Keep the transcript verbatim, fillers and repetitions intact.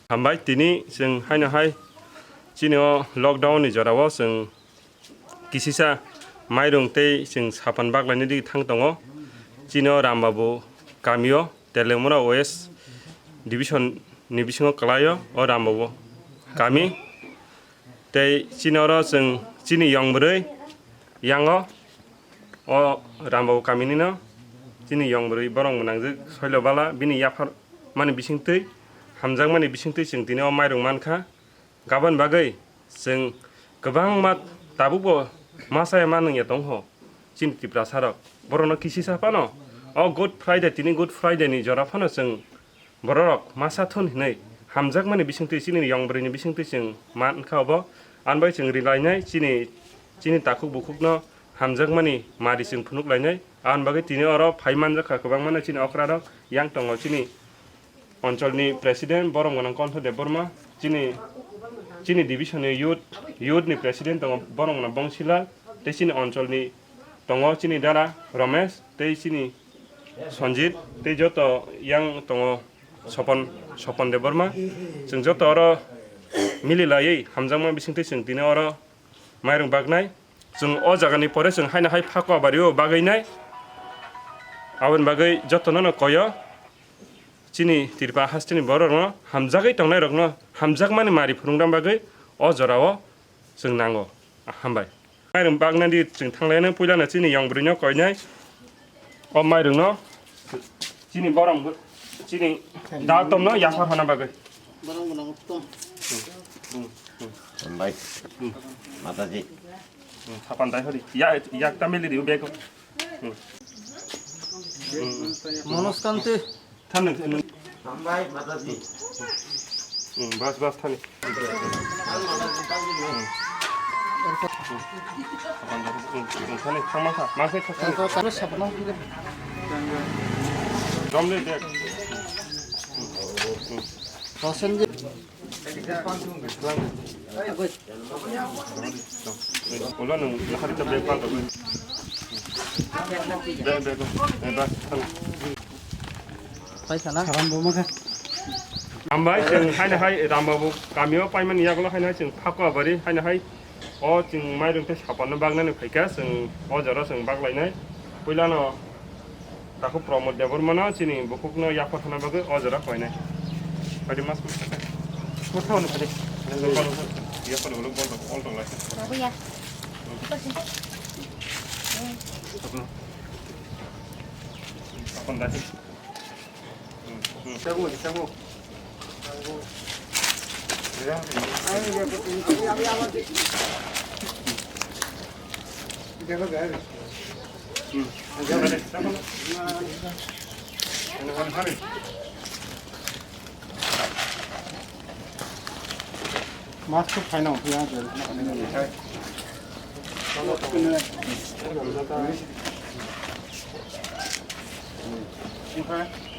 Hambai, tini chwng haino hai chini o lockdown ni jora o chwng kisisa mairung tei chwng sapan baklaini di thang tongo. Chini o Rambabu kami o Teliamura West Division ni bisingo kwlai o, o Rambabu kami. Tei chini oro chwng chini yong bwrwi yango o Rambabu kamini no chini yong bwrwi borok mwnangjwk soilo bala bini yaphar mani bisingtwi hamjakmani bisingtwi chwng tini o mairung mankha. Gabon bagwi chwng kwbangma tabukbo masa ya manwng ya tongkho chini Tiprasa rok. Borokno kisisa phano o Good Friday, tini Good Friday ni jora phano chwng bororok masa thun hinwi hamjakmani bisingtwi chini yong bwrwini bisingtwi chwng mankha obo. Ani bai chwng rilainai chini, chini takhuk bukhukno hamjakmani mari chwng phunuk lainai. Ani bagwi tini oro phai manjakha kwbangmano chini okrarok yang tongo chini oncholni president, borom gwnang Kontho Debbarma, chini, chini division ni youth, youth ni president tongo, borom gwnang Bongsilal, tei chini oncholni tongo chini dara Romesh, tei chini Sanjit, tei joto yang tongo Sopon, Sopon Debbarma. Chwng joto oro mili laiwi hamjakma bisingtwi chwng tini oro mairung baknai. Chwng o jagani pore chwng haino hai Phakwa bario bagwi nai. Aboni bagwi jotono no koyo. Chini Tripura hasteni borokno hamjagwi tongnairokno hamjakmani mari phunukna bagwi o jorao chwng nango. Hambai. Mairung baknani chwng thanglaina puilano chini yong bwrwino koinai. O mairungno chini borong bo-, chini dal tomno yaphar hona bagwi. Borong bo nang tom. Hambai. Mataji. Sapan dai hori. Ya, yak tamili riu bego. Monoskanti. Than nung, nung. Hambai, Mataji. Hmm, bas, bas, thani. Hmm. Hmm, hmm, thani, thang ma kha, ma khe kha, thani. Eko talo sabana. Dom le, dek. Hmm, hmm. Rosen je. Ulo nung, nahari ta bag pang. Bag, bag, bag, bas, thang. Paisa na? Saban bo mokha. Hambai, chwng haino hai Rambabu kamio paimani yagulo haino hai chwng Phakwa bari haino hai o chwng mairung tei sapanno bagnani phaikha, chwng o jora chwng baglainai. Puilano takhuk Pramod Debbarmano chini bukhukno yaphar hana bagwi o jora koinai. Phaidi mas mas. Motha hwnwi phaidi. Yaphar hwnwi bol tong, bol tong lai. Babuya. Apon dai. Mas khe phaina wngkha ya. Oke.